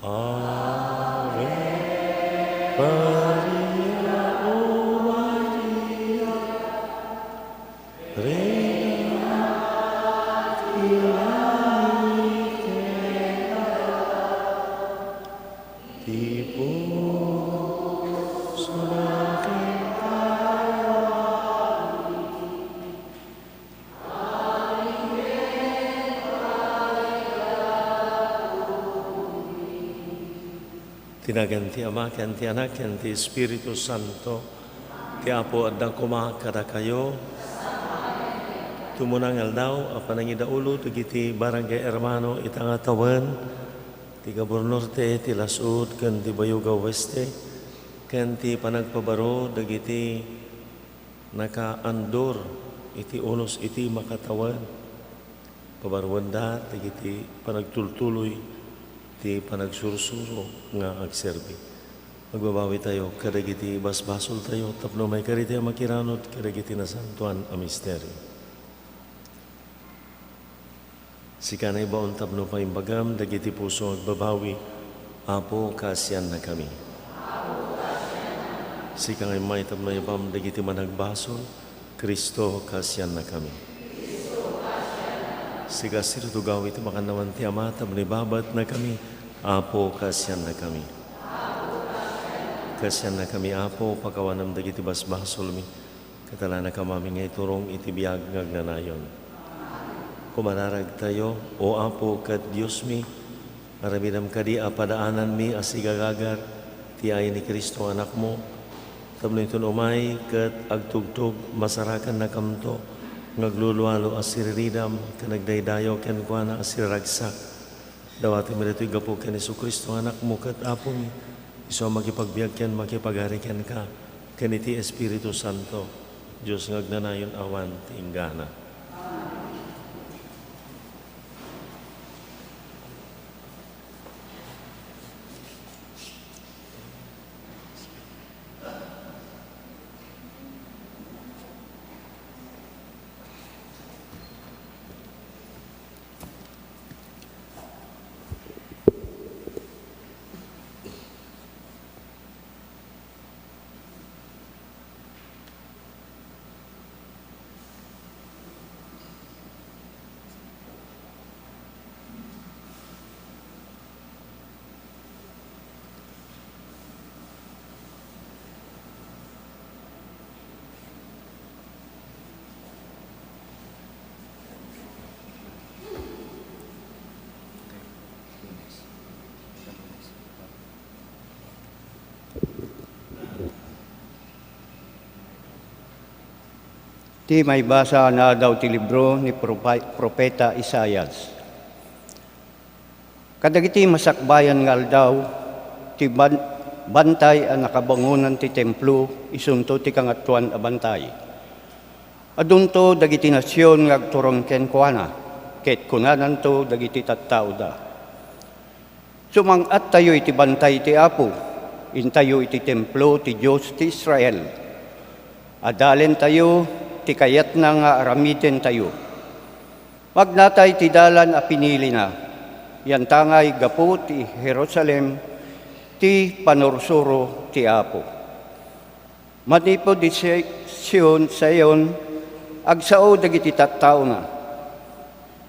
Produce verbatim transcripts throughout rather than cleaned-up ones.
Ave Maria, O Maria, Reina ti langit ken daga, ti puso ken kayatmi. Ti nagan ti Ama, ken ti Anak, ken ti Espiritu Santo. Ti Apo adda koma kadakayo. Tumuna nga aldaw a panangidaulo dagiti barangay hermano ita nga tawen, ti Cabor Norte, ti Las-ud, ken ti Bayuga Oeste, ken ti panagpabaro dagiti nakaandur iti unos iti makatawen. Pabaruenda dagiti panagtultuloy ti panagsursuro nga agserbi. Agbabawitayo kadagiti basbasoltayo tapno maikari tayo makiranod kadagiti nasantoan a misterio. Sika naibaon tapno paimbagam dagiti puso nga agbabawi, Apo, kaasiannakami. Sika nga immay tapno iyabam dagiti managbasol, Cristo, kaasiannakami. Sika a Espiritu gawi ti makannawan ti Ama tapno ibabatnakami, Apo, kaasiannakami. Kaasiannakami, Apo, pakawanam dagiti basbasolmi. Ket alanakam amin nga iturong iti biag nga agnanayon. Kumararagtayo, O Apo ket Diosmi, aramidem kadi a padaananmi a sigagagar ti ayni Cristo nga Anakmo, tapno inton umay ket agtugtog, masarakannakamto nga aglulualo a siriridam ken agdaydayaw kenkuana a siraragsak. Dawatenmi daytoy gapu ken Jesu-Cristo nga Anakmo ket Apomi, isu a makipagbiag ken makipagari kenka, ken iti Espiritu Santo, Dios nga agnanayon awan ti inggana. Ti maibasa nga adda iti libro ni Propa-, Profeta Isaias. Kadagiti masakbayan nga aldaw, ti ban-, bantay a nakabangonan ti templo, isunto ti Kangatoan a Bantay. Adunto dagiti nasion nga agturong kenkuana, ket kunananto dagiti tattaoda, "Sumang-attayo iti bantay ti Apo, intayo iti templo ti Dios ti Israel. Adalentayo ti kayatna nga aramidentayo. Magnatay ti dalan a pinilina, yantangay gapu ti Jerusalem ti panursuro ti Apo." Manipud iti Si-, Sion, Sion, agsao dagiti tattaona.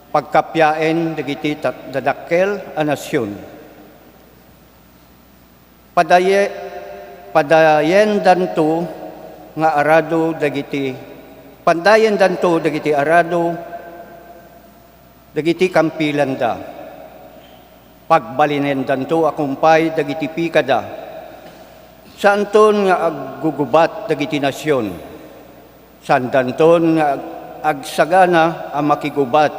Pagkappiaen dagiti tat-, dadakkel a nasion. Padaye-, padayendanto nga arado dagiti, padayendanto dagiti arado dagiti kampilanda. Pagbalinendanto a kumpay dagiti pikada. Saanton nga aggugubat dagiti nasion. Saandanton nga ag-, agsagana a makigubat.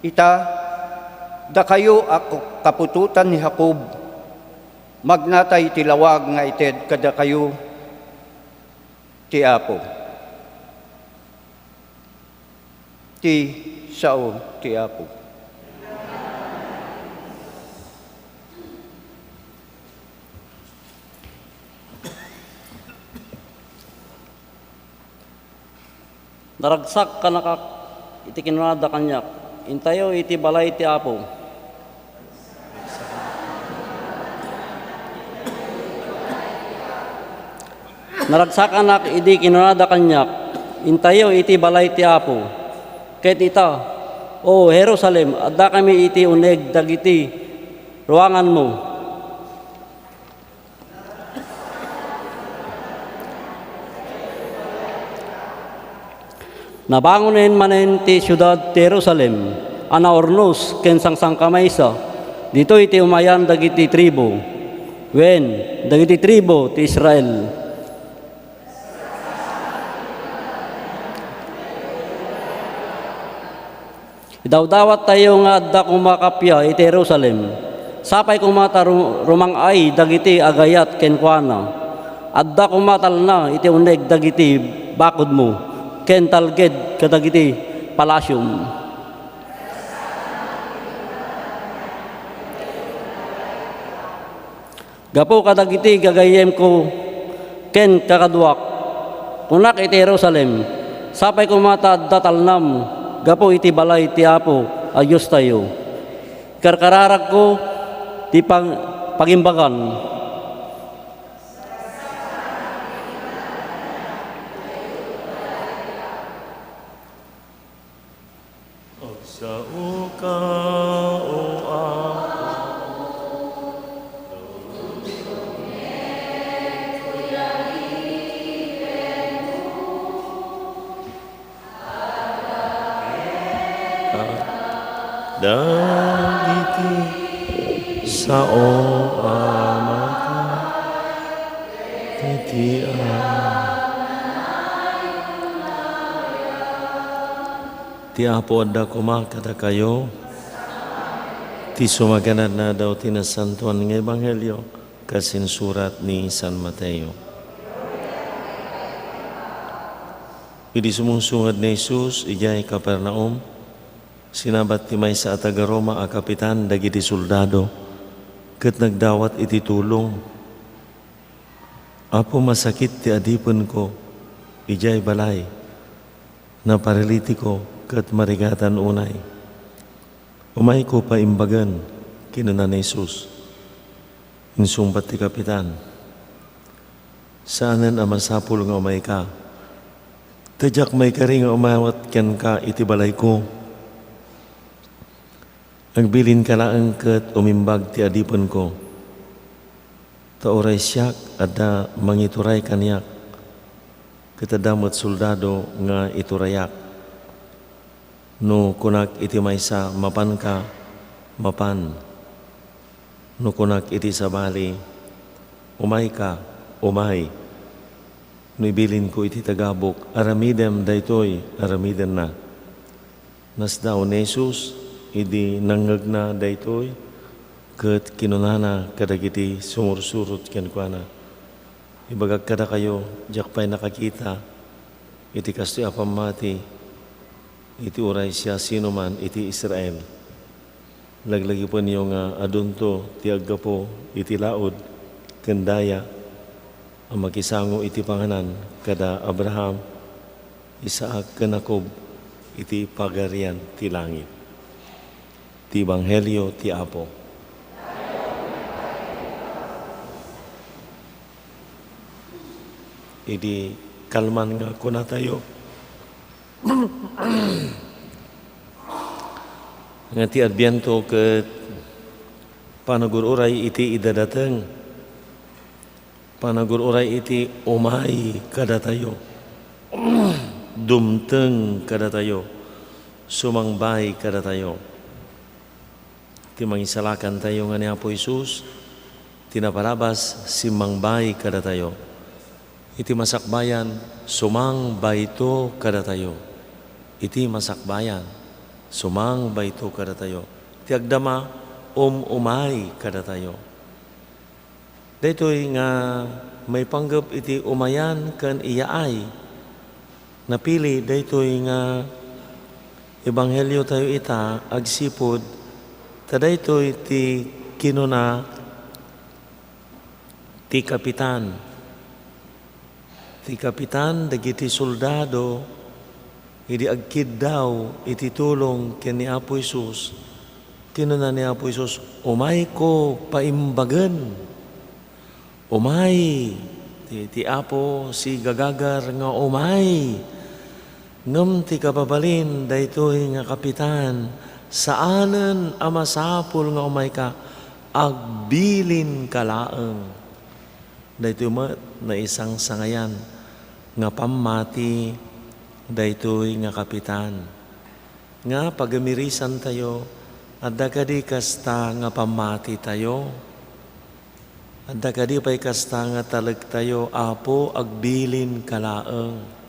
Ita, dakayo a ku-, kaputotan ni Jacob, magnatay ti lawag nga ited kadakayo ti Apo. Ti sao ti Apo. Naragsak kanaak iti kinunada kaniak, "Intayo iti balay ti Apo." Naragsakanak idi kinunada kaniak, "Intayo iti balay ti Apo." Ket ita, O Jerusalem, addakami iti uneg dagiti ruanganmo. Nabangonen manen ti siudad ti Jerusalem a naurnos ken sangsangkamaysa. Ditoy ti umayan dagiti tribu, wen, dagiti tribu ti Israel. Idawdawattayo nga adda koma kappia iti Jerusalem. Sapay koma ta ru-, rumang-ay dagiti agayat kenkuana. Adda koma talna iti uneg dagiti bakodmo, ken talged kadagiti palasiom. Gapu kadagiti gagayyemko ken kakaduak, kunak iti Jerusalem, "Sapay koma ta adda talnam gapu iti balay ti Apo a Diostayo." Ikarkararagko ti pang-, pagimbagan. Agsaoka, O Apo. Dagiti sao a mata, iti a- Ti Apo adda koma kadakayo. Ti sumaganadna daw ti Nasantoan nga Ebanghelio kas insurat ni San Mateo. Idi sumungsungad ni Jesus idiay Capernaum, sinabat ti maysa a taga-Roma a kapitan dagiti soldado ket nagdawat iti tulong. "Apo, masakit ti adipenko idiay balay. Naparalitiko ket marigatan unay. Umayko paimbagen," kinuna ni Jesus. Insungbat ti kapitan, "Saanen a masapul nga umayka. Ta diak maikari nga umawat kenka iti balayko. Agbilinka laeng ket umimbag ti adipenko. Ta uray siak, adda mangituray kaniak, ket adda met soldado nga iturayak. No kunak iti maysa, 'Mapanka,' mapan. No kunak iti sabali, 'Umayka,' umay. No ibilinko iti tagabuk, 'Aramidem daytoy,' aramidenna." Nasdaaw ni Jesus idi nangngegna daytoy, ket kinunana kadagiti sumursurot kenkuana, "Ibagak kadakayo, diak pay nakakita iti kastoy a pammati iti uray siasinoman iti Israel. Laglagipenyo nga adunto ti aggapu iti laud ken daya a makisango iti panganan kada Abraham, Isaac, ken Jacob iti Pagarian ti langit." Ti Ebanghelio ti Apo. Idi kalman nga kunatayo nga ti Adviento ket panagur-uray iti idadateng, panagur-uray iti umay kadatayo, dumteng kadatayo, sumangbay kadatayo. Ti mangisalakantayo nga ni Apo Jesus, ti napalabas, simmangbaay kadatayo. Iti masakbayan, sumangbayto kadatayo. Iti masakbayan, sumangbayto kadatayo. Iti agdama, um-umay kadatayo. Daytoy nga maipanggep iti umayan ken iyaay. Napili daytoy nga Ebanghelio tayo ita agsipud ta daytoy ti kinuna ti kapitan. Ti kapitan dagiti soldado idi agkiddaw iti tulong ken ni Apo Jesus, kinuna ni Apo Jesus, "Umayko paimbagen." Umay! Ti, ti Apo sigagagar nga umay! Ngem ti kababalin daytoy nga kapitan, saanen a masapul nga umayka, agbilinka laeng. Daytoy met naisangsangayan nga pammati daytoy nga kapitan. Nga pagamirisantayo, adda kadi kasta nga pammatitayo? Adda kadi pay kasta nga talektayo, "Apo, agbilinka laeng."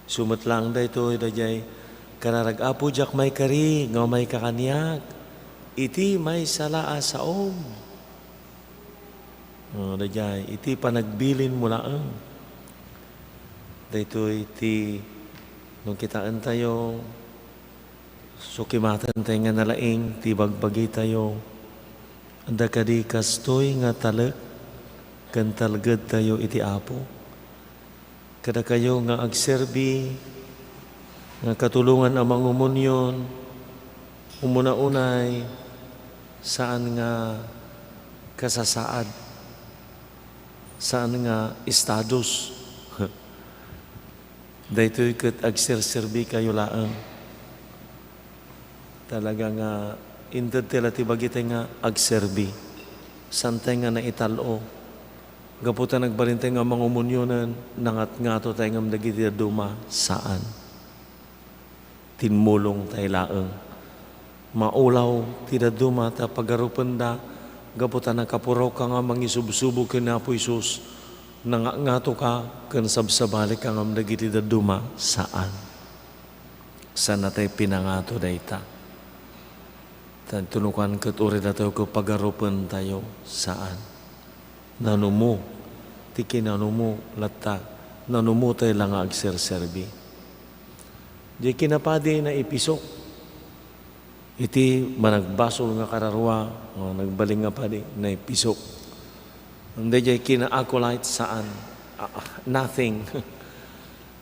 Isu met laeng daytoy, daydiay kararag, "Apo, diak maikari nga umayka kaniak iti maysa la a saom." Oh, daydiay, iti panagbilinmo laeng. Daytoy ti no kitaentayo, sukimatentayo nga nalaing ti bagbagitayo. Adda kadi kastoy nga talek ken talgedtayo iti Apo? Kadakayo nga agserbi, nga katulongan a mangumunyon, umuna unay, saan nga kasasaad, saan nga estados. Daytoy ket agserserbikayo laeng. Talaga nga inted ti la ti bagitay nga agserbi. Saantay nga naital-o. Gapu ta nagbalintay nga mangumunyonen, nangatngatotay ngem dagiti dadduma, saan. Timmulongtay laeng. Maulaw ti dadduma ta pagarupenda gapu ta nakapurawka nga mangisubsubo ken Apo Jesus, nangatngatoka ken sabsabalika ngem dagiti dadduma, saan. Saannatay pinangato dayta. Ta tunukan ket uray datayo ket pagarupentayo, saan. Nanumo ti kinanumo latta, nanumotay la nga agserserbi. Diay kinapadi naipisok. Iti managbasol nga kararua, o, nagbalin nga padi, naipisok. Daydiay kina-acolyte, saan. Ah, ah, nothing.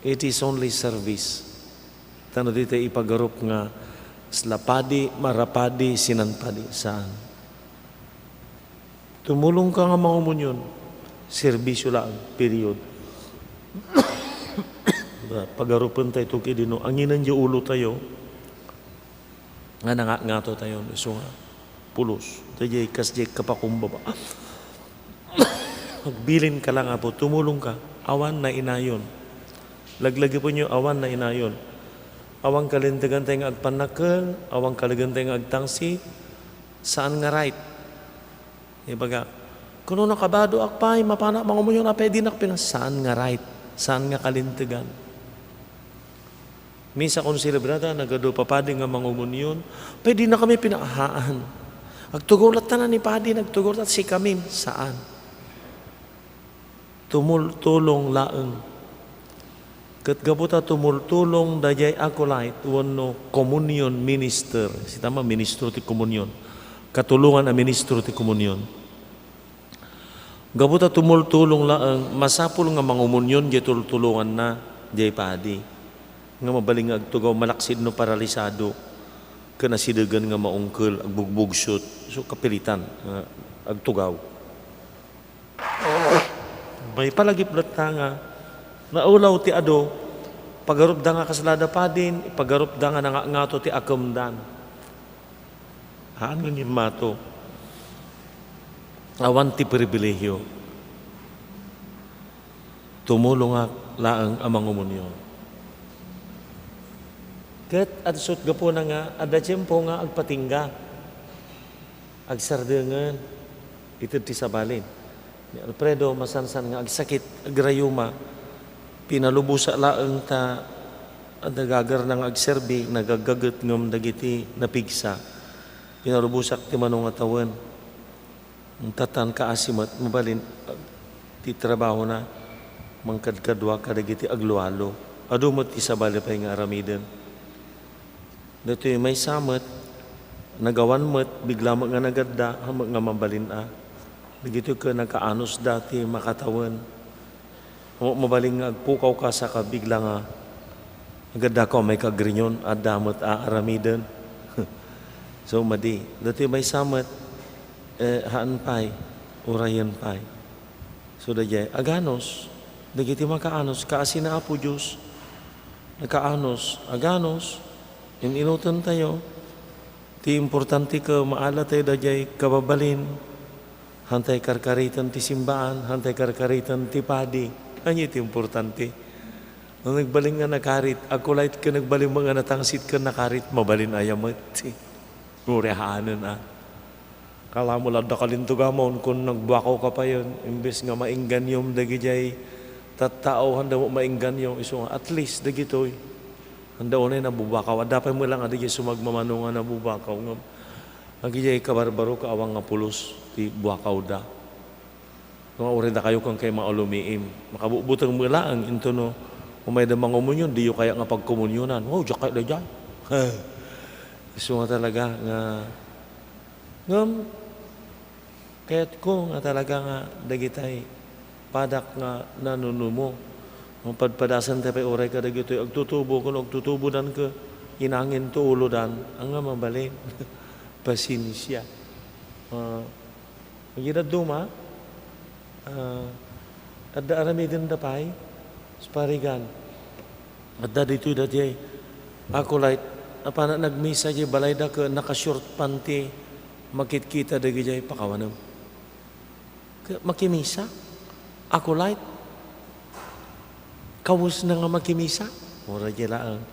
It is only service. Ta no ditay ipagarup nga sla padi, marapadi, sinanpadi, saan. Tumulongka nga mangumunyon, serbisyo laeng, period. Pagarupentayo ketdi no anginen diay ulotayo nga nangatngatotayon, isu nga pulos. Daydiay kasdiay kapakumbaba. Agbilinka laeng, Apo, tumulongka. Awan nainayon. Laglagipenyo, awan nainayon. Awan kalintegantay nga agpannakkel, awan kalintegantay nga agtangsit, saan nga right. Ibaga, "Kuno nakabadoak pay, mapanak mangumunyon, apay dinak pina-," saan nga right, saan nga kalintegan. Misa kon selebrada, nagadu papadi nga mangumunyon, "Apay dinakami pina-," haan. Agtugaw latta ni padi, nagtugaw latta, sikamin, saan. Tumultulong laeng. Ket gapu ta tumultulong daydiay acolyte wenno communion minister, sita met ministro ti communion, katulongan a ministro ti communion. Gapu ta tumultulong laeng, masapul nga mangumunyon diay tultulonganna diay padi. Nga mabalin nga agtugaw, malaksid no paralisado, ken asidegen nga maungkel, agbugbugsot, so kapilitan nga agtugaw. May palagip latta nga naulaw ti adu, pagarupda nga kaslada padin, pagarupda nga nangatngato ti akemdan. Haan nga ngimmato. Awan ti pribilehiyo. Tumulongak laeng a mangumunyon. Ket adsut gapuna nga adda tiempo nga agpatingga. Agsardengen, ited ti sabalin. Ni Alfredo, masansan nga agsakit, agrayuma. Pinalubosak laeng ta adda gagarna nga agserbi, nagaggaget ngem dagiti napigsa. Pinalubosak ti mano nga tawen. Tatan kaasi met, mabalin, ah, ti trabahona, mangkadkadua kadagiti aglualo. Adu met ti sabali pay nga aramiden. Daytoy maysa met, nagawan met, bigla met nga nagadda, ammo nga mabalin a. Dagitoy ket nakaanusda ti makatawen. Ammo mabalin nga agpukawka saka bigla nga nagaddaka umay ka agrinyon, adda met a aramiden. So, madi. Daytoy maysa met, eh, haan pay, urayen pay. So, daydiay, aganus. Dagiti makaanus, kaasi na Apo Dios. Nakaanus, aganus, in-inutentayo. Ti importante ket maala tayo daydiay kababalin. Haantay karkariten ti simbaan, haantay karkariten ti padi. Ania ti importante? No nagbalin nga nakarit, akulait ket nagbalin nga natangsit ken nakarit, mabalin aya met. Uray haanen a. Kala mo la adda kalintugamon kun nagbuakaw ka payen, imbes nga maingganiom dagidiay tattao, haanda met mainganiom, isu nga at least dagitoy. Haanda unay nabubuakaw, adda pay met lang a dagidiay sumagmamano nga nabubuakaw, ngem agidiay kabarbaro, kaawan nga pulos ti buakawda. Nga uray dakayo ken kay maalumiim. Makabugbuteng met laeng intono umayda mangomunion, diyo kaya nga pagkomunionan. Wow, diak kaya daydiay. Isu nga talaga nga, ngem, kayatko nga talaga nga dagitay padak nga nanunumo. Mapadpadasan tayo pay uray kadagitoy agtutubo, kun agtutubodan ket inangin ti ulodan, ania mabalin? Pasensia. Ah, Iti dadduma, ah, adda aramidenda pay, Sparigan. Adda ditoy daydiay acolyte, apan nagmisa diay balayda ket naka-short panty, makitkita dagidiay pakawanem. Ket makimisa, acolyte, kawesna nga makimisa. Uray diay laeng.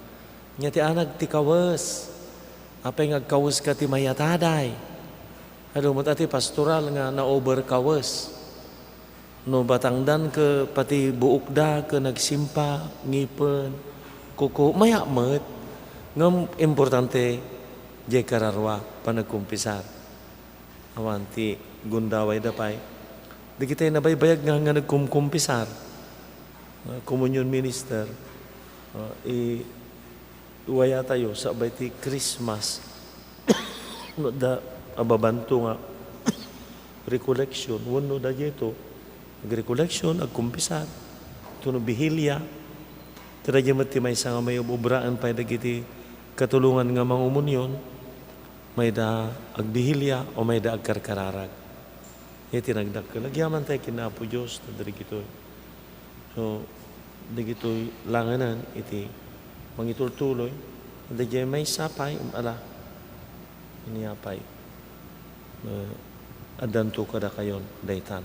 Ania ti anag ti kawes? Apay nga agkaweska ti mayataday? Adu met a ti pastoral nga na-over kawes. No batangdan ket pati buokda ket nagsimpa, ngipen, kuko, maya met. Ngem importante, diay kararua, panagkumpisar. Awan ti gundawayda pay. Dagitay nabaybayag nga, nga nagkumkumpisar, ah, communion minister, ah, i-, iwayatayo sakbay ti Christmas. No adda a babanto nga recollection, wenno daytoy, agrecollection, agkumpisar, wenno bihilia. Ti daydiay met ti maysa nga maiob-obraen pay dagiti katulongan nga mangomunion. Mayda agbihilia o mayda agkarkararag. Iti nagdakkel, agyaman tayo ken Apo Dios, ta dagitoy. So, dagitoy langanan iti mangitultuloy. Daydiay maysa pay, um, ala. Ania pay? Eh, addanto kadakayon, daytan.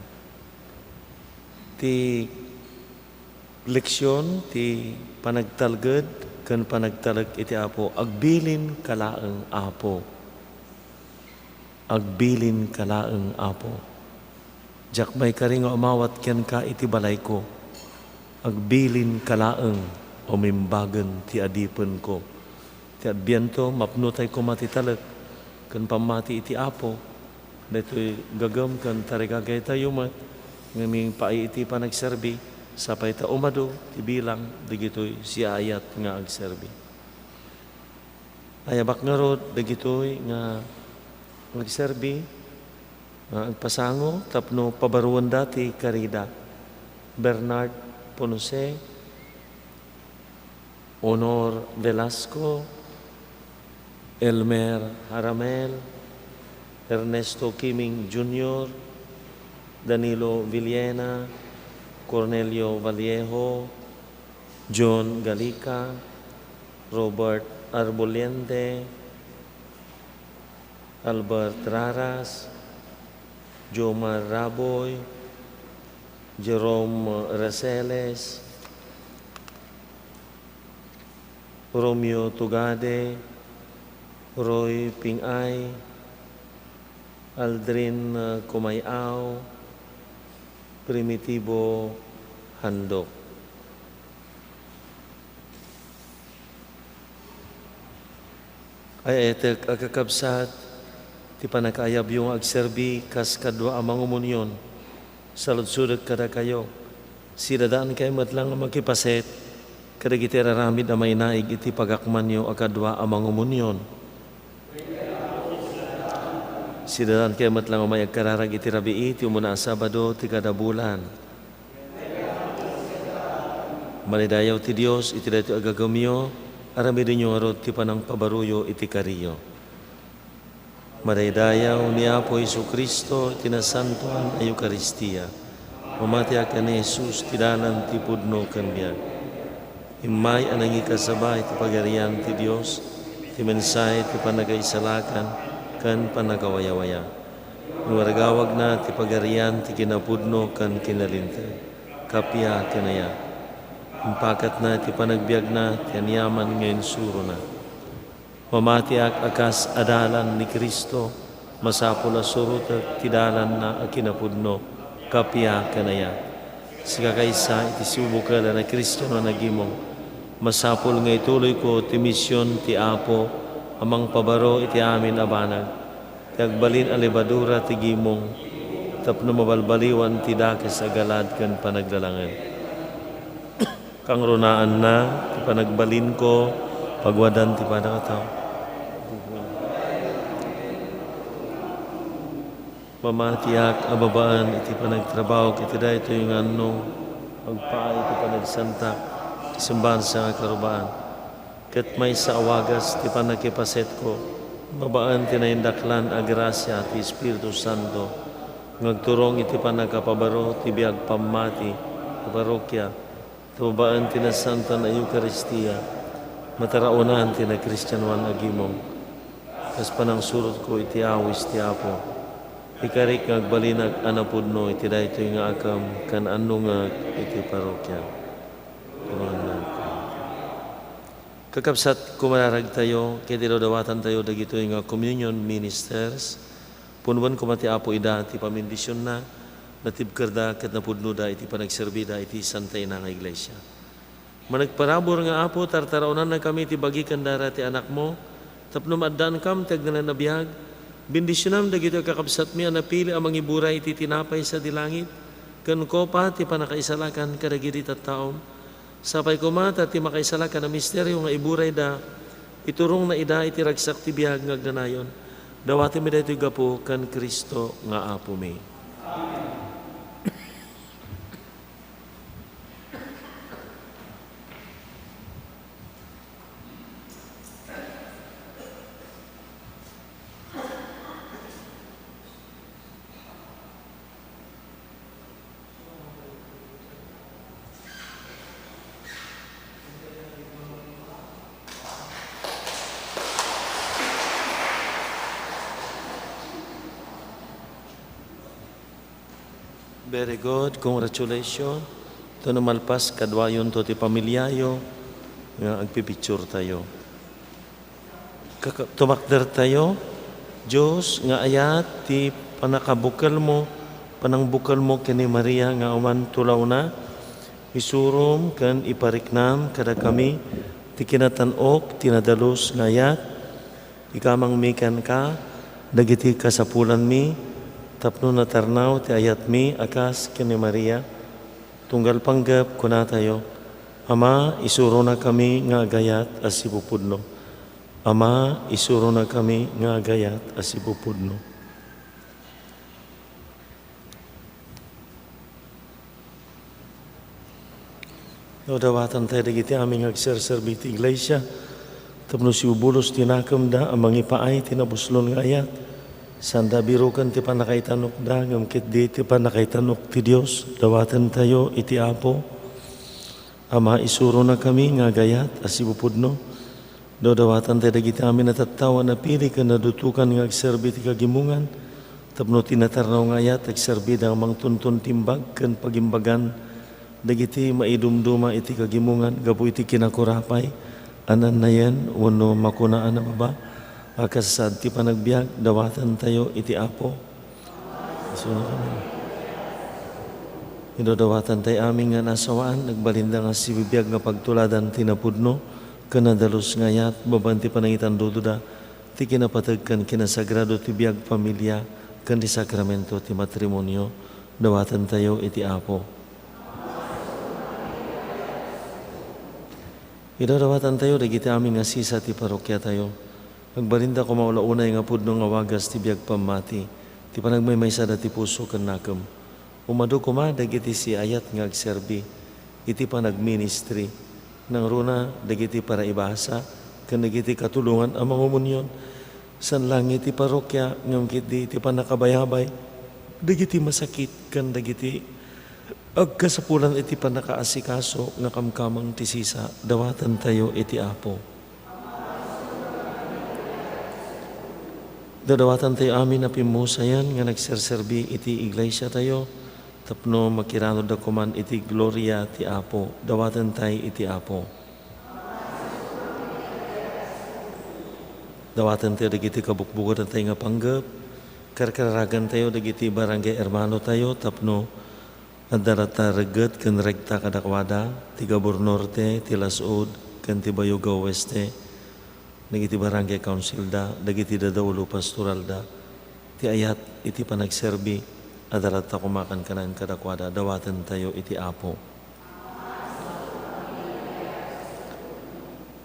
Ti Leksion ti panagtalged ken panagtalek iti Apo. Agbilinka laeng, Apo. Agbilinka laeng, Apo. Diak maikari nga umawat kenka iti balayko. Agbilinka laeng, umimbagen ti adipenko. Ti Adbiento, mapnotay koma ti talek ken pammati iti Apo. Daytoy gagem ken tarigagaytayo met nga mangipay iti panagserbi, sapay ta umadu ti bilang dagitoy siaayat nga agserbi. Ayabak ngarud dagitoy nga agserbi, nga agpasango tapno pabaruenda ti karida. Bernard Ponce, Honor Velasco, Elmer Jaramel, Ernesto Kiming Junior, Danilo Villena, Cornelio Vallejo, John Galica, Robert Arboliente, Albert Raras, Jomar Raboy, Jerome Raceles, Romeo Tugade, Roy Pingay, Aldrin Kumayao, Primitibo Handok. Ay-ayatek a kakabsat, ti pannakaayabyo nga agserbi kas kadua a mangomunion, saludsodek kadakayo, sidadaankay met laeng a makipaset Kadagiti aramid a mainaig iti pagakmanyo a kadua a mangumunion. Sidadankayo met la nga umay agkararag iti rabii ti umuna a Sabado ti kada bulan. Maidayaw ti Dios iti daytoy a gagawmyo, aramidenyo ngarud ti panangpabaroyo iti kariyo. Madaydayaw ni Apo Jesu-Cristo iti nasantoan a Eukaristia. Mamatiak ken ni Jesus ti dalan, ti pudno, ken biag. Immay a nangikasaba iti Pagarian ti Dios ti mensahe ti panakaisalakan ken panagawayawaya. Inwaragawagna ti Pagarian ti kinapudno ken kinalinteg. Kappia ken aya. Impakatna iti panagbiagna ti aniaman nga insurona. Mamatiak a kas adalan ni Cristo, masapul a surotek ti dalanna a kinapudno, kappia ken aya. Sika kaysa iti sibubukelan a Kristiano a nagimong, masapul nga ituloyko ti mision ti Apo a mangpabaro iti amin a banag, ti agbalin a lebadura ti gimong, tapno mabalbaliwan ti dakes a galad ken panaglalangen. Kangrunaan na ti panagbalinko, pagwadan ti panakataw. Mamatiak a babaen iti panagtrabaho iti daytoy nga annong agpaay iti panagsantak ti simbahan sa nga karubaan. Ket maysa a wagas ti pannakipasetko, babaen ti naindaklan a grasia ti Espiritu Santo, nga agturong iti pannakapabaro ti biag pammati ti parrokia, ta babaen ti nasantoan a Eukaristia, mataraonan ti nakristianoan a gimong. Kas panangsurotko iti awis ti Apo, ikarik nga agbalinak a napudno iti daytoy nga akem ken annongek iti parrokia. Amen. Kakabsat, kumararagtayo ket idawdawatantayo dagitoy nga communion ministers. Punuen koma ti Apo ida ti pamendisionna, natibkerda ket napudnoda iti panagserbida iti Santa Ina nga Iglesia. Managparabur nga Apo, tartaraonannakami ti bagi ken dara ti Anakmo, tapno maaddaankam ti agnanayon a biag. Bendisionam dagitoy a kakabsatmi a napili a mangiburay iti tinapay sadi langit ken kopa ti pannakaisalakan kadagiti tattaom. Sapay koma ta ti makaisalakan a misterio nga iburayda, iturongna ida iti ragsak ti biag nga agnanayon. Dawatenmi daytoy gapu ken Cristo nga Apomi. Very good. Congratulations. Ito na malpas, kaduayonto ti pamilyayo nga agpipicturetayo. Kaka-, tumakdertayo. Dios nga ayat ti pannakabukelmo, panangbukelmo ken ni Maria nga awan tulawna, isurom ken ipariknam kadakami ti kinatan-ok ti nadalus nga ayat. Ikamangmi kenka dagiti kasapulanmi tapno natarnaw ti ayatmi a kas ken ni Maria. Tunggal panggep, kunatayo, Ama, isuronakami nga agayat a sipupudno. Ama, isuronakami nga agayat a sipupudno. Dawdawatantayo dagiti amin nga agserserbi ti iglesia tapno sibubulos ti nakemda a mangipaay ti nabuslon nga ayat. Saanda biroken ti pannakaitanokda, ngem ketdi ti pannakaitanok ti Dios. Dawatantayo iti Apo. Ama, isuronakami nga agayat a sipupudno. Dawdawatantayo dagiti amin a tattao a napili ken nadutokan nga agserbi ti kagimongan, tapno ti natarnaw nga ayat agserbida nga mangtunton timbag ken pagimbagan dagiti maidumduma iti kagimongan gapu iti kinakurapay a naannayen wenno makuna a nababa a kas sad ti panagbiag. Dawatantayo iti Apo. Isurona kami. Idawdawatantayo amin nga nasawaan, nagbalinda nga sibibiag nga pagtuladan ti napudno ken nadalus nga ayat babaen ti panangitandudoda ti kinapateg ken kinasagrado ti biag pamilia ken ti sakramento ti matrimonio. Dawatantayo iti Apo. Idawdawatantayo dagiti amin nga sisa ti parokiatayo. Agbalinda koma ula unay nga pudno nga wagas ti biag pammati, ti panagmaymaysada ti puso ken nakem. Umadu koma dagiti siayat nga agserbi iti panagministri, nangruna dagiti paraibasa ken dagiti katulongan a mangumunion. Saan laeng iti parokia ngem ketdi iti pannakabayabay dagiti masakit ken dagiti agkasapulan iti pannakaasikaso nga kamkameng ti sisa. Dawatentayo iti Apo. Dadawatantayo amin a pimmusayan nga nagserserbi iti iglesiatayo tapno makiranudda koman iti gloria ti Apo. Dawatentay iti Apo. Dawatentayo dagiti kabukbukodantayo nga panggep. Karkararagantayo dagiti barangay hermanotayo tapno adda latta regget ken rekta kadakuada, ti Gabor Norte, ti Las-ud, ken ti Bayugaw Oeste, dagiti barangay councilda, dagiti dadaulo pastoralda, ti ayat iti panagserbi, adda latta koma kankanayon kadakuada. Dawatentayo iti Apo.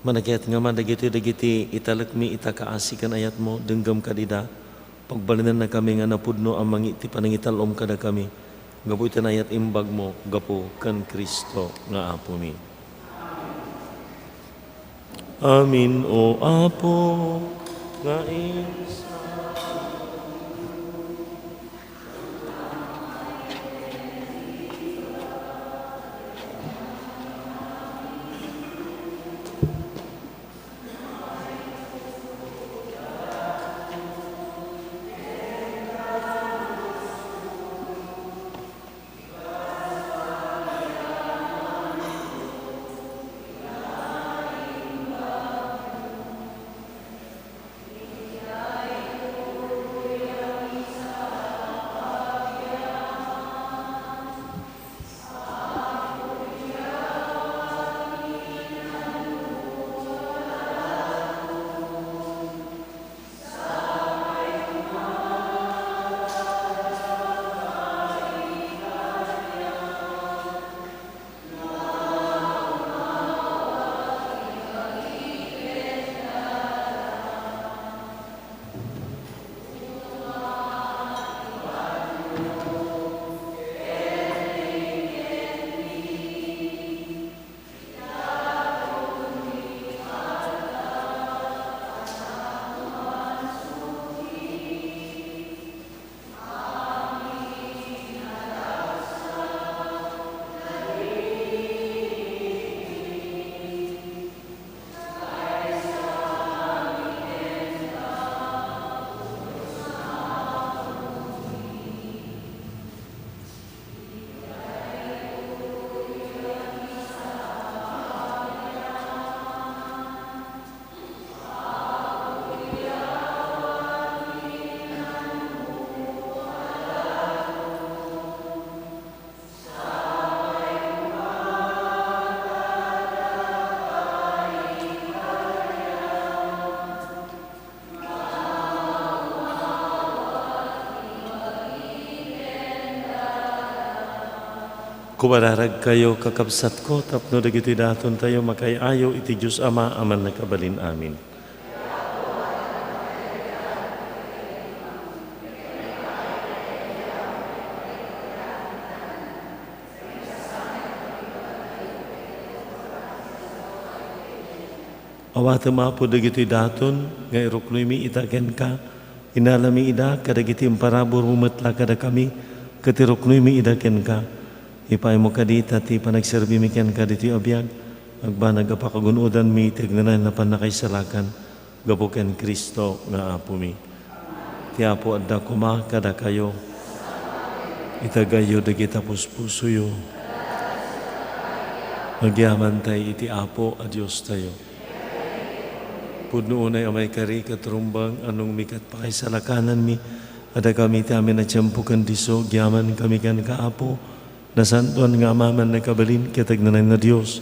Managiat nga man dagitoy dagiti italekmi ita kaasi ken ayatmo, denggem kad ida, pagbalinennakami nga napudno a mangi-, ti panangital-om kadakami, gapu iti naayat imbagmo, gapu ken Cristo nga Apomi. Amin, O Apo, nga insa- Kumararagkayo, kakabsatko, tapno dagitoy datontayo makaay-ayo iti Dios Ama a Mannakabalin-amin. Awatem, Apo, dagitoy daton nga iruknoymi ita kenka. Inalami ida kadagiti imparaburmo met la kadakami, ket iruknoymi ida kenka. Ipaaymo kadi ita ti panagserbimi kenka ditoy a biag, agbanag a pakagun-odanmi ti agnanayon a pannakaisalakan gapu ken Cristo nga Apomi. Ti Apo adda koma kadakayo. Itagayyo dagita puspusoyo. Agyamantay iti Apo a Diostayo. Pudno unay a maikari ket rumbeng, anongmi ket pakaisalakananmi, adda kami ti amin a tiempo ken disso, agyamankami kenka, Apo, nasantoan nga Ama a Mannakabalin ket agnanayon a Dios.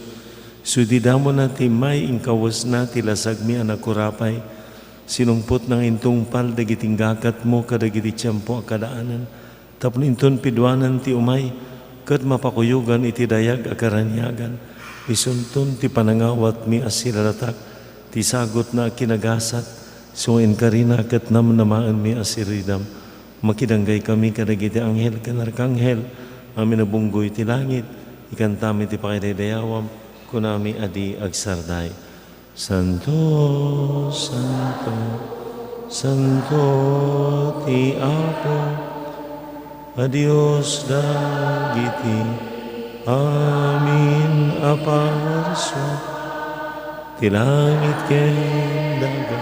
Isu iti damona ti immay inkawesna ti lasagmi a nakurapay, sinungpotna nga intungpal dagiti inggakatmo kadagiti tiempo a kadaanan, tapno inton piduanan ti umay, ket mapakuyogan iti dayag a karaniagan, Isunton ti panangawatmi a silalatak, ti sagutna a kinagasat, isu nga inkarina ket namnamaenmi a siridam. Makidanggay kami kadagiti anghel ken arkanghel, amin a bunggoy ti langit, ikantami ti pakaidayawam, kunami a di agsardaya. Santo, santo, santo ti Apo a Dios dagiti amin a parsua. Ti langit ken daga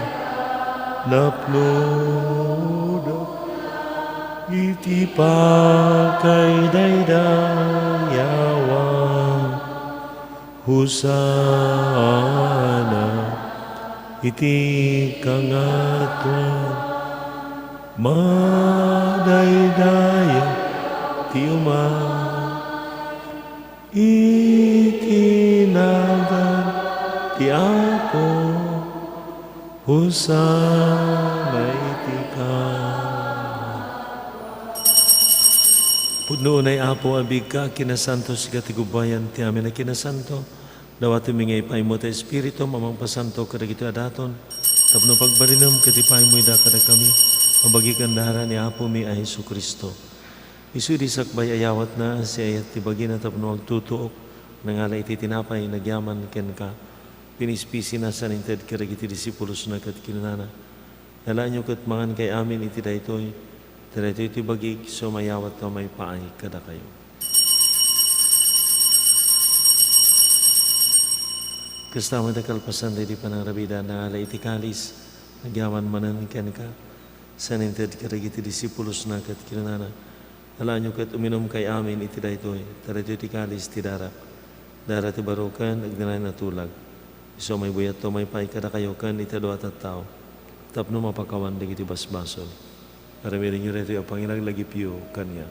napnoda iti pakaidaydayawan. Hosanna iti kangatoan. Madaydayaw ti uma iti nagan ti Apo. Hosanna iti ka. Pudno unay, Apo, a biag ka a kinasanto, sika ti gubbuayan ti amin a kinasanto. Dawatenmi nga ipaaymo ti Espiritum a mangpasanto kadagitoy a daton, tapno pagbalinem ket ipaaymo ida kadakami a bagi ken dara ni Apomi a Jesu-Cristo. Isu idi sakbay a yawatna, siayat ti bagina tapno agtutuok, nangala iti tinapay, nagyaman kenka, pinispisina san inted kadagiti disipulosna ket kinunana, Alaenyo ket mangankay amin iti daytoy, ta daytoy ti bagik, isu a mayawatko a maipaay kadakayo. Kasta met a kalpasan daydi panangrabida, nangala iti kalis, nagyaman manen kenka, san inted kadagiti disipulosna ket kinunana, Alaenyo ket uminumkay amin iti daytoy, ta daytoy ti kalis ti darak, dara ti baro ken agnanayon a tulag. Isu a maibuyatto a maipaay kadakayo ken iti adu a tattao, tapno mapakawan dagiti basbasol. Aramidenyo daytoy a pangilaglagipyo kaniak.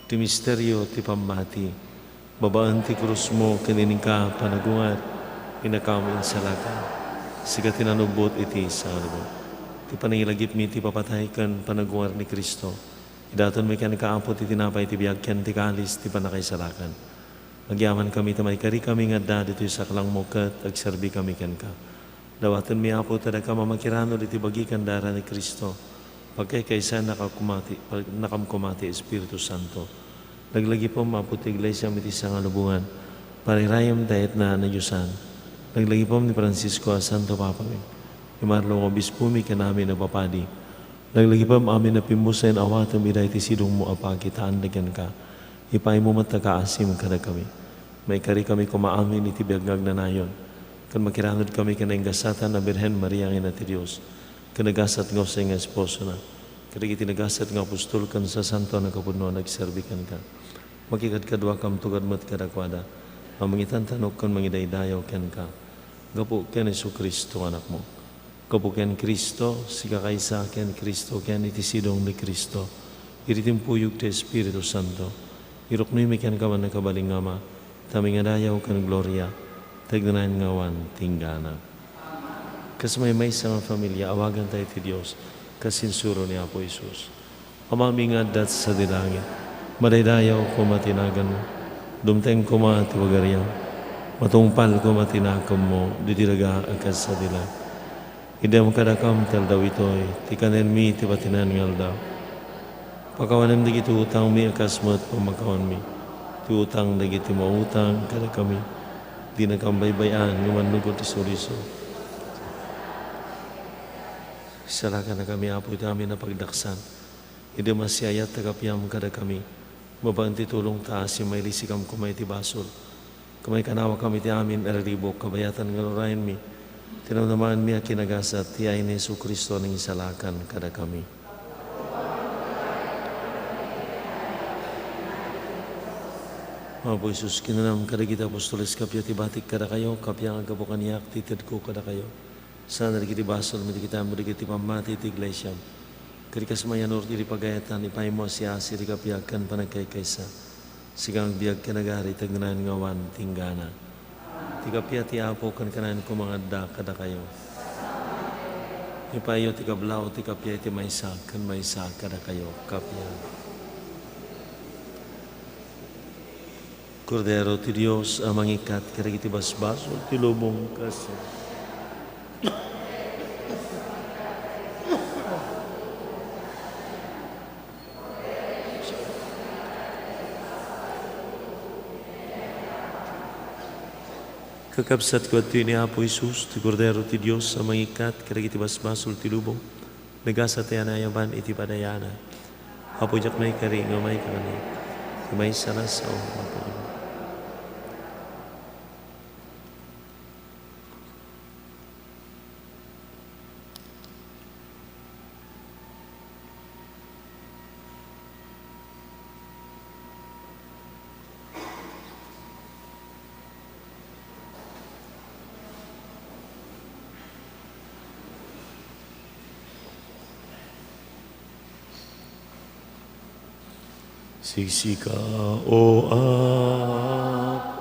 Ti misterio ti pammati. Babaen ti krusmo ken inka panagungar, inakam insalakan. Sika ti nanubbot iti sangalubo. Ti panangilagipmi ti papatay ken panagungar ni Cristo. Idatonmi kenka, Apo, ti tinapay ti biag ken ti kalis ti pannakaisalakan. Agyamankami ta maikarikami nga adda ditoy saklangmo ket agserbikami kenka. Dawatenmi, Apo, ti dakam a makiranod iti bagi ken dara ni Cristo, pagkaykaysaennakam koma ti, pag-, nakam koma ti Espiritu Santo. Laglagipem, Apo, ti Iglesiam iti sangalubongan, parirayem ta itna a nadiosan. Laglagipem ni Francisco a Santo Papami, ni Marlo nga Obispomi ken amin a papadi. Laglagipem amin a pimmusen awatem ida iti sidongmo a pakitaanda kenka. Ipaaymo met ta kaasim kadakami. Maikarikami koma amin iti biag nga agnanayon, ken makiranodkami ken nagasatan a Birhen Maria nga Ina ti Dios, ken nagasat nga Jose nga esposona, kadagiti nagasat nga apostol ken sasanto a nakapudno a nagserbi kenka. Makikadkaduakam tugad met kadakuada a mangitantanok ken mangidaydayaw kenka. Gapu ken Jesu-Cristo nga Anakmo. Gapu ken Cristo, sika kaysa ken Cristo, ken iti sidong ni Cristo, iti timpuyog ti Espiritu Santo, iruknoymi kenka a mannakabalin nga Ama, ta mangidaydayaw ken gloria, ti agnanayon nga awan tinggana. Kas maymaysa nga familia, awaganta iti Dios, kas insuro ni Apo Jesus. Amami nga adda sadi langit, madaydayaw koma ti naganmo, dumteng koma ti pagariam, matungpal koma ti nakemmo, ditoy daga a kas sadi langit. Iddem kadakam ti aldaw itoy, ti kanenmi ti patinen nga aldaw. Pakawanem dagiti utangmi a kas met pamakawanmi ti utang dagiti mautang kadakami. Dinakam baybay-an nga mannugod ti sulisog. Isalakannakami, Apo, iti amin a pagdaksan. Idi masiayat ta kapiam kadakami, babaen ti tulong ta asim mailisikam koma iti basol. Kumaykanawa kami ti amin a riribuk kabayatan nga urayenmi, ti namnamaenmi a kinagasat ti ayan ni Jesu-Cristo a nangisalakan kadakami. Apo Jesus, kinunam kadagiti apostoles, kappia ti batik kadakayo, kappia nga aggapu kaniak ti itedko kadakayo. Saan dagiti basolmi dagiti ammo dagiti pammati iti iglesiam. Ket kas mayanur iti pagayatan, ipaaymo a siasi ti kappia ken panagkaykaysa. Sika nga agbiag ken agari ti agnanayon nga awan tinggana. Ti kappia ti Apo ken kanayon koma nga adda kadakayo. Ipaayyo ti kablaaw ti kappia iti maysa ken maysa kadakayo. Kappia. Kordero ti Dios a mangikkat kadagiti basbasol ti lubong, kas Kakabsatko, adtoy ni Apo Jesus, ti Kordero ti Dios a mangikkat kadagiti basbasol ti lubong. Nagasat ti anayaban iti padayana. Apo, diak maikari nga umayka manen. Ti maysa nga sao, Apo. Sisika, O Apo.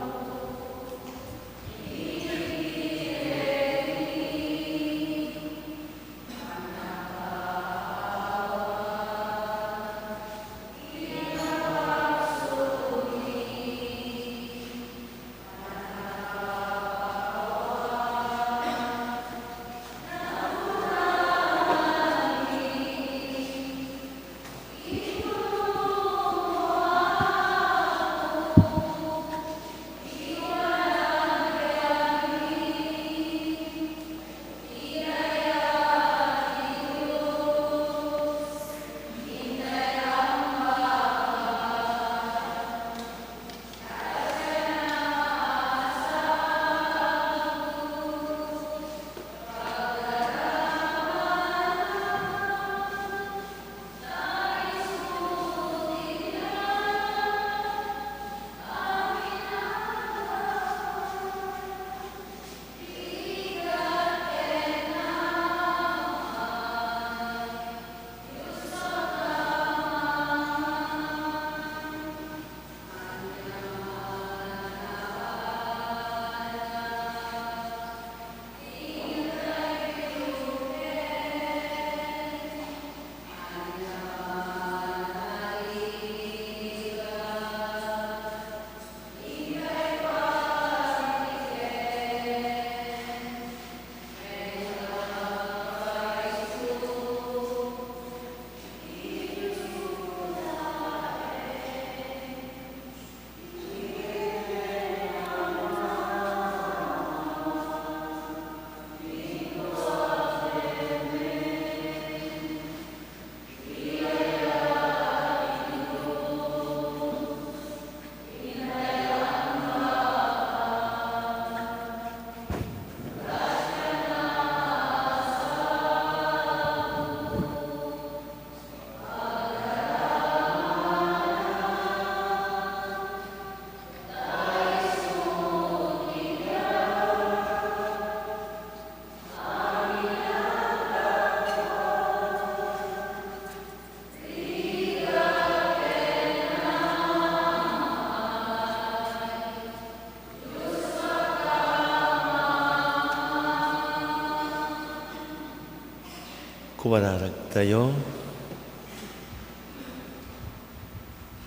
Kumararagtayo.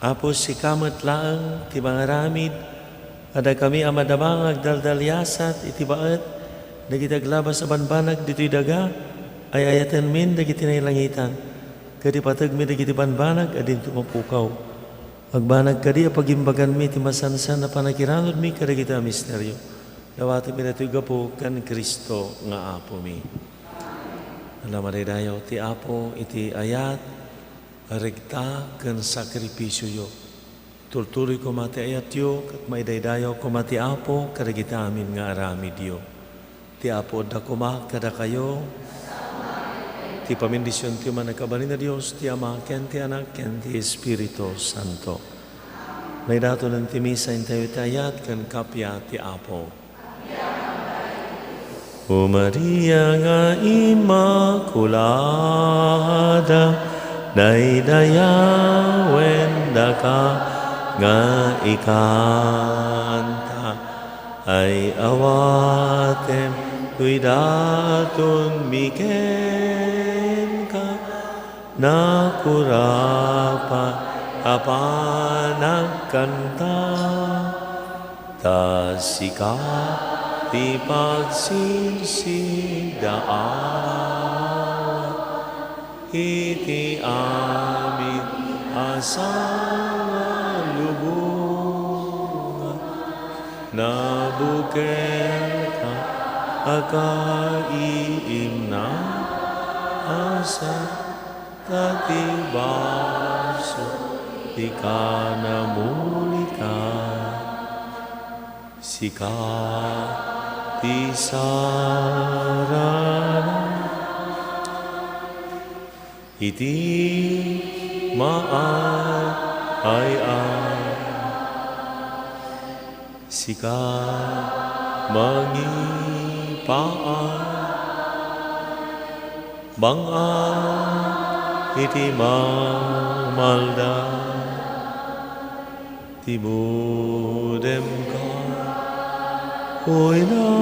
Apo, sika met laeng ti mangaramid, adda kami a madama nga agdaldaliasat iti baet dagiti aglabas a banbanag ditoy daga, ay-ayatenmin dagiti nailangitan, ket ipategmi dagiti banbanag a dinto mapukaw. Agbanag kadi a pagimbaganmi ti masansan a panakiranudmi kadagiti a misterio. Dawatenmi daytoy gapu ken Cristo nga Apomi. Ala, madaydayaw ti Apo iti ayat, regta, ken sakripisioyo. Tultuloy koma ti ayatyo, ket maidaydayaw koma ti Apo kadagiti amin nga aramidyo. Ti Apo adda koma kadakayo. Ti pamindisiontayo man a kabalin a Dios, ti Ama, ken ti Anak, ken ti Espiritu Santo. Maidatonen ti misa, intayo ti ayat ken kappia ti Apo. O Maria nga Immaculada, daydayawen daka nga ikanta. Ay awatem, idatonmi kenka, nakurapa a panagkanta. Ta sika ti pagsinsidaan iti amin a sangalubongan. Nabukelka a kaiimnan a sa- Dagiti baso ti kanamulika, sika ti sarana iti maay-ay-ay. Sika mangipaan, bang-a iti mamalda, timudemka, uyna.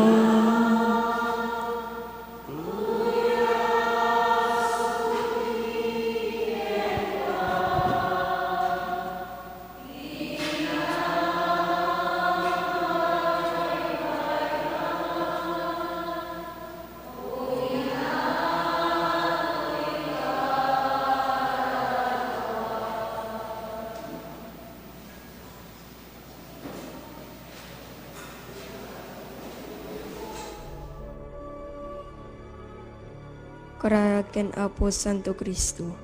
Kararag ken Apo Santo Cristo.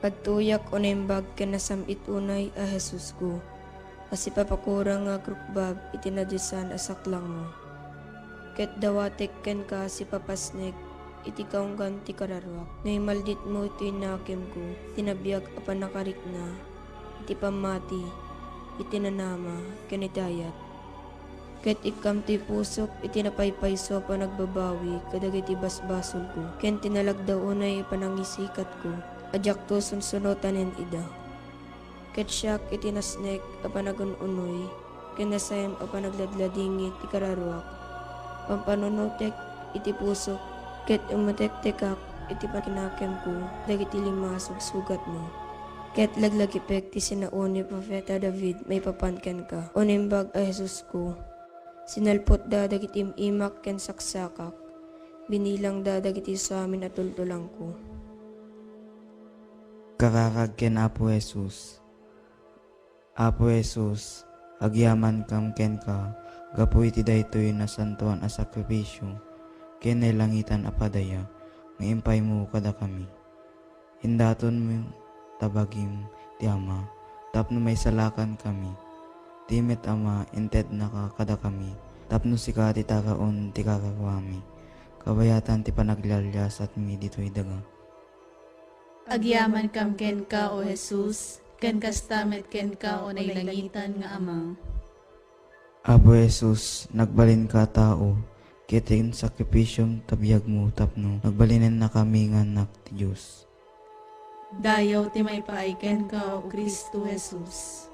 Agtuyak o naimbag ken nasam-it unay a Jesusko, a sipapakurang nga agrukbab iti nadiosan a saklangmo. Ket dawatek kenka sipapasnek iti kaunggan ti kararuak. No imalditmo iti nakemko, ti nabiag a pannakarikna, iti pammati, iti nanama, ken iti ayat. Ket ikkam ti pusok iti napaypayso a panagbabawi kadagiti basbasolko, ken ti nalagda unay a panangisikatko a diakto sunsunotanen ida. Ket siak iti nasnek a panagun-unoy ken nasaem a panagladladingit ti kararuak, pampanunotek iti pusok, ket umetektekak iti pakinakemko dagiti lima a sugsugatmo. Ket laglagipek ti sinao ni Profeta David maipapan kenka, o Naimbag a Jesusko. Sinalpotda dagiti im-imak ken saksakak, binilangda dagiti samin a tultulangko. Kararag ken Apo Jesus. Apo Jesus, agyamankam kenka gapu iti daytoy nasantoan a sakrifisio ken nailangitan a padaya nga impaymo kadakami. Indatonmo ta bagim ti Ama tapno maisalakankami. Ti met Ama, intednaka kadakami tapno sika ti taraon ti kararuami, kabayatan ti panaglialiasatmi ditoy daga. Agyamankam kenka, O Jesus, ken kasta met kenka, O nailangitan nga Ama. Apo Jesus, nagbalinka a tao, ket ti sakrifisiom ta biagmo tapno nagbalinennakami nga annak ti Dios. Dayaw ti maipaay kenka, O Cristo Jesus.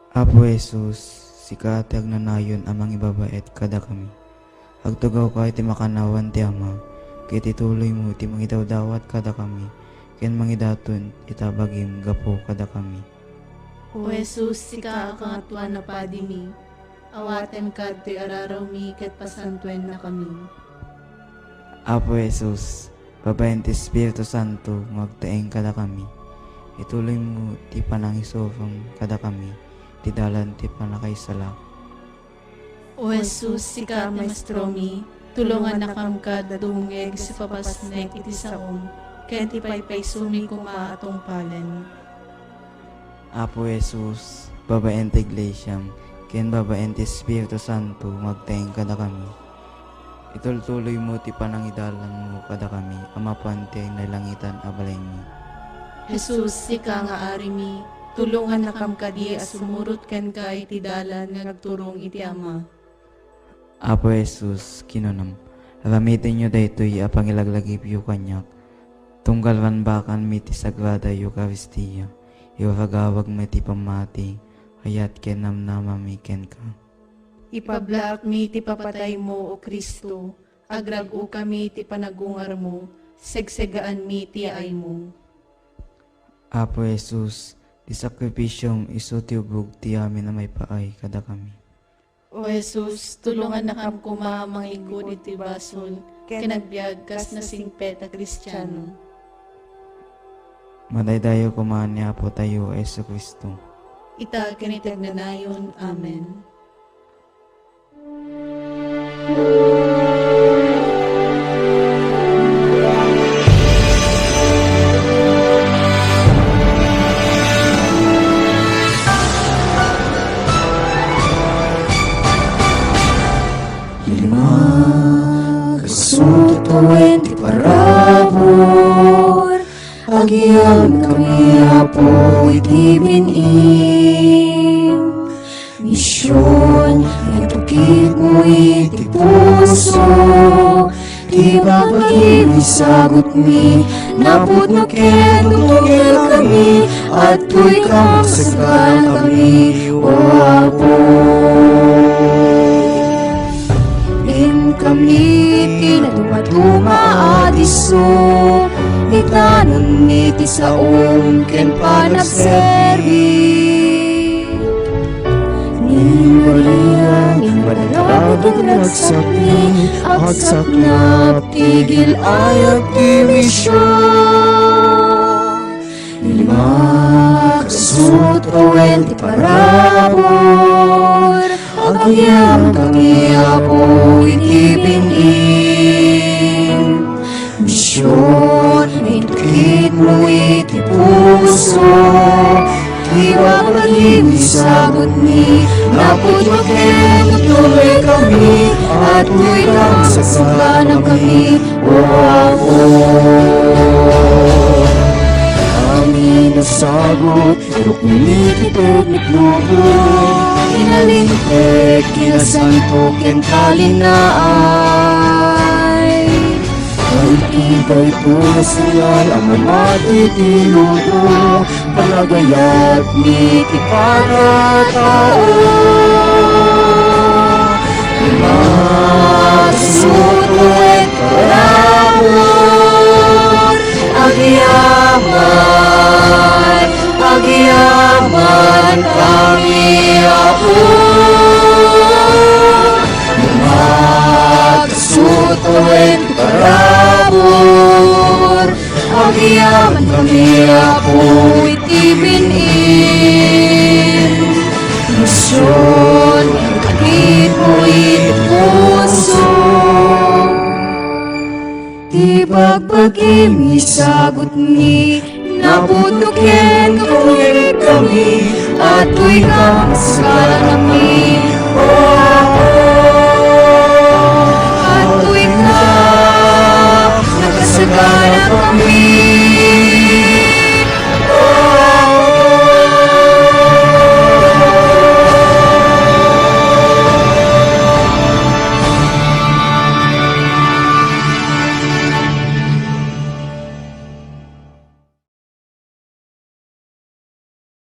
Apo Jesus, sika ti agnanayon a mangibabaet kadakami. Agtugawka iti makannawan ti Ama, ket ituloymo ti mangidawdawat kadakami, ken mangidaton ita bagim gapu kadakami. O Jesus, sika a Kangatoan a Padimi, awatenka ditoy ararawmi ket pasantuennakami. Apo Jesus, babaen ti Espiritu Santo nga agtaeng kadakami, ituloymo ti panangisurom kadakami ti dalan ti pannakaisalak. O Jesus, sika a Maestromi, tulongannakam kad dumngeg sipapasnek iti saom, ken ti paypaysomi koma a tungpalen. Apo Jesus, babaen ti Iglesiam, ken babaen ti Espiritu Santo nga agtaeng kadakami, itultuloymo ti panangidalanmo kadakami a mapan ti nailangitan a balaymi. Jesus, sika nga Arimi, tulongannakam kadi a sumurot kenka iti dalan nga agturong iti Ama. Apo Jesus, kinunam, aramidenyo daytoy a pangilaglagipyo kaniak, tunggal banbakanmi ti Sagrada Eukaristia, iwaragawagmi ti pammati, ayat ken namnamami kenka. Ipablaakmi ti papataymo, O Cristo, agrag-okami ti panagungarmo, segsegaanmi ti yaaymo. Apo Jesus, Ti sakripisiom isu ti ubbog ti amin a maipaay kadakami. O Jesus, tulongannakam koma a mangikud iti basol ken agbiag kas nasingpet a Kristiano. Madaydayaw koma ni Apotayo a Jesu-Cristo. Ita ken iti agnanayon. Amen. Lima, kasu ti tawen ti parabur, agyamankami, Apo, iti bin-im. Mision, intukitmo iti puso, ti babagim isagutmi, napudno ken tutugerkami, adtoy ka magsagana kami, O Apo. Inkami ti nadumaduma a disso, itanonmi ti saom ken panagserbi. Ni Maria, ni Maria, nagsakni, agsaknap ti gil-ayat ti mision. Lima, kasu ti tawen ti parabur, agyamankami, Apo, iti bin-im. Mision, intukitmo iti puso, ti babagim isagutmi, napudno ken tutugerkami, adtoy ka magsagana kami, O Apo. Amin a sagut, irukmi ti teknik lubo, inalinteg, kinasanto, ken talinaay. Iti daytoy a sian a mamati ti lubo, panagayat ni ti pagatao. Masutuet parabur, agyaman, agyaman kami, Apo. Masutuet parabur, agyamankami, Apo, iti bin-im. Mision, intukitmo iti puso, ti babagim isagutmi, napudno ken tutugerkami, adtoy ka magsagana kami, O Apo. Adtoy ka, magsagana kami,